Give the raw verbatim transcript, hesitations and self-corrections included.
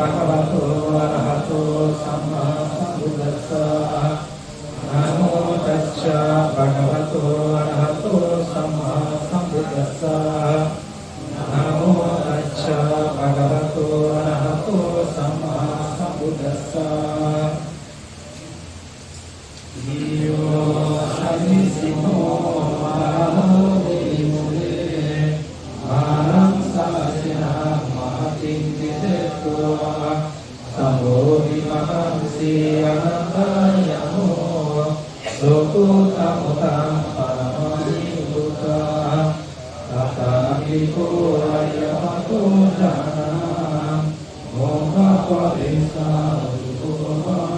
bhagavato arahato sammāsambuddhassa. Namo tassa bhagavato arahato sammāsambuddhassa. Namo tassa bhagavato arahato sammāsambuddhassa. Yo sannisinno mahābodhimūle, māraṃ sāsanaṃ mahattiṃ desetvā, sambodhimahaṃ sīhaṃ āyāmo, lokuttamo taṃ paṇamāmi buddhaṃ. Tathāgito āyasmato jhānaṃ, mokkhappavesā ujuko